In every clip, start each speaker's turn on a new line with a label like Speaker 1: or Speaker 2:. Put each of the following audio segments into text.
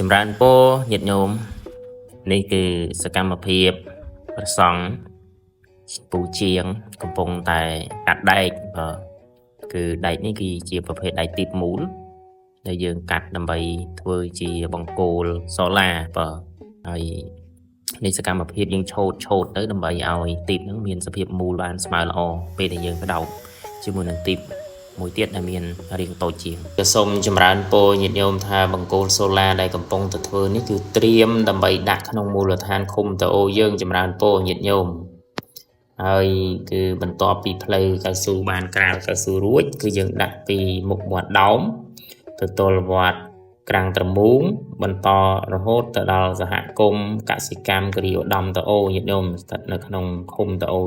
Speaker 1: ចម្រើនពរញាតិញោមនេះគឺសកម្មភាពព្រះសង្ឃពូជាងកំពុងតែកាត់ដែកបាទគឺដែកនេះគឺជាប្រភេទដែកទីបមូលដែលយើងកាត់ដើម្បីធ្វើជាបង្គោលសូឡាបាទហើយនេះសកម្មភាពយើងឆូតឆូតទៅដើម្បីឲ្យទីបហ្នឹងមានសភាពមូលបានស្មើល្អពេលដែលយើងក្តោបជាមួយនឹងទីបមួយទៀតដែលមានរាងតូចជាងក៏សូមចម្រើនពរញាតិញោមថាបង្គោលសូឡាដែលកំពុងតែធ្វើនេះគឺត្រៀមដើម្បីដាក់ក្នុងមូលដ្ឋានឃុំតាអូយើងចម្រើនពរញាតិញោមហើយគឺបន្ទាប់ពីផ្លូវកៅស៊ូបានក្រាលកៅស៊ូរួចគឺយើងដាក់ពីមុខវត្តដោមទៅទល់វត្តក្រាំងត្រមូងបន្តរហូតទៅដល់សហគមន៍កសិកម្មគិរីឧត្តមតាអូញាតិញោមស្ថិតនៅក្នុងឃុំតាអូ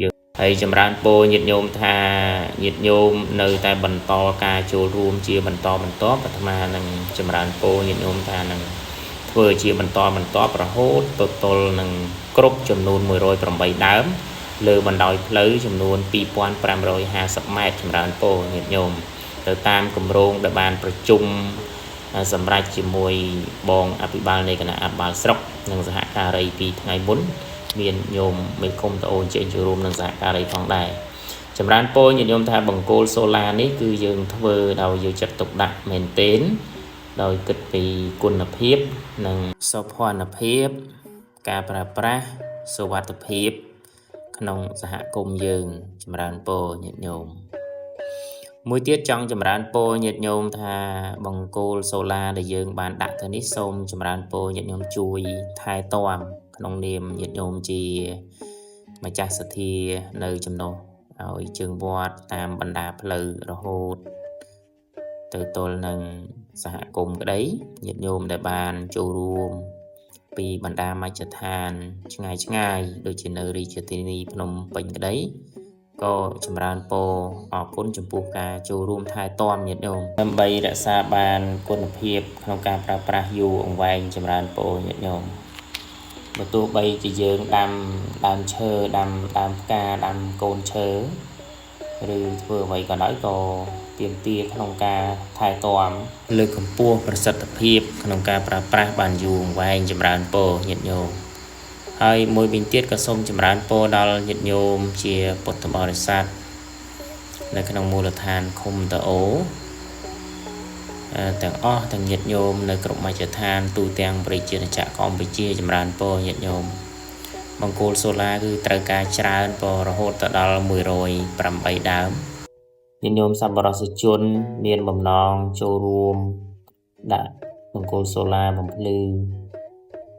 Speaker 1: យើងហើយចម្រើនពរញាតិញោមថាញាតិញោមនៅតែបន្តការចូលរួមជាបន្តបន្ទាប់អាត្មានឹងចម្រើនពរញាតិញោមថានឹងធ្វើជាបន្តបន្ទាប់រហូតទៅទល់នឹងគ្រប់ចំនួន108ដើមលើបណ្ដោយផ្លូវចំនួន2550ម៉ែត្រចម្រើនពរញាតិញោមទៅតាមគម្រោងដែលបានប្រជុំសម្រាប់ជាមួយបងអភិបាលនៃគណៈអភិបាលស្រុកនិងសហការីពីថ្ងៃមុនមានញោមមេឃុំតអូនជែងចូលរួមនឹងសហការីផងដែរចម្រើនពរញាតិញោមថាបង្គោលសូឡានេះគឺយើងធ្វើដោយយកចិត្តទុកដាក់មែនទែនដោយគិតពីគុណភាពនិងសោភ័ណភាពការប្រើប្រាស់សុវត្ថិភាពក្នុងសហគមន៍យើងចម្រើនពរញាតិញោមមួយទៀតចង់ចម្រើនពរញាតិញោមថាបង្គោលសូឡាដែលយើងបានដាក់ទៅនេះសូមចម្រើនពរញាតិញោមជួយថែទាំក្នុងនាមញាតិញោមជាម្ចាស់សទ្ធានៅចំណុះឲ្យជើងវត្តតាមបណ្ដាផ្លូវរហូតទៅទល់នឹងសហគមន៍ក្តីញាតិញោមដែលបានចូលរួមពីបណ្ដាមជ្ឈដ្ឋានឆ្ងាយឆ្ងាយដូចជានៅរាជធានីភ្នំពេញក្តីក៏ចម្រើនពរអរគុណចំពោះការចូលរួមថែទាំញាតិញោមដើម្បីរក្សាបានគុណភាពក្នុងការប្រើប្រាស់យូរអង្វែងចម្រើនពរញាតិញោមបើទោះបីជាយើងដាំដើមឈើដាំដើមផ្កាដាំកូនឈើឬធ្វើអ្វីក៏ដោយក៏ទាមទារក្នុងការថែទាំលើកកម្ពស់ប្រសិទ្ធភាពក្នុងការប្រើប្រាស់បានយូរអង្វែងចម្រើនពរញាតិញោមហើយមួយវិញទៀតក៏សូមចម្រើនពរដល់ញាតិញោមជាពុទ្ធបរិស័ទនៅក្នុងមូលដ្ឋានឃុំតាអូទាំងអស់ទាំងញាតិញោមនៅគ្រប់មជ្ឈដ្ឋានទូទាំងប្រជាណាចក្រកម្ពុជាចម្រើនពរញាតិញោមបង្គោលសូឡាគឺត្រូវការច្រើនពររហូតទៅដល់108ដើមញាតិញោមសប្បុរសជនមានបំណងចូលរួមដាក់បង្គោលសូឡាបំភ្លឺ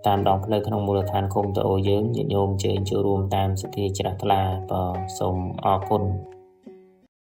Speaker 1: តាមដងផ្លូវក្នុងមូលដ្ឋានឃុំតាអូយើងញាតិញោមអញ្ជើញចូលរួមតាមសទ្ធាជ្រះថ្លាបាទសូមអរគុណ។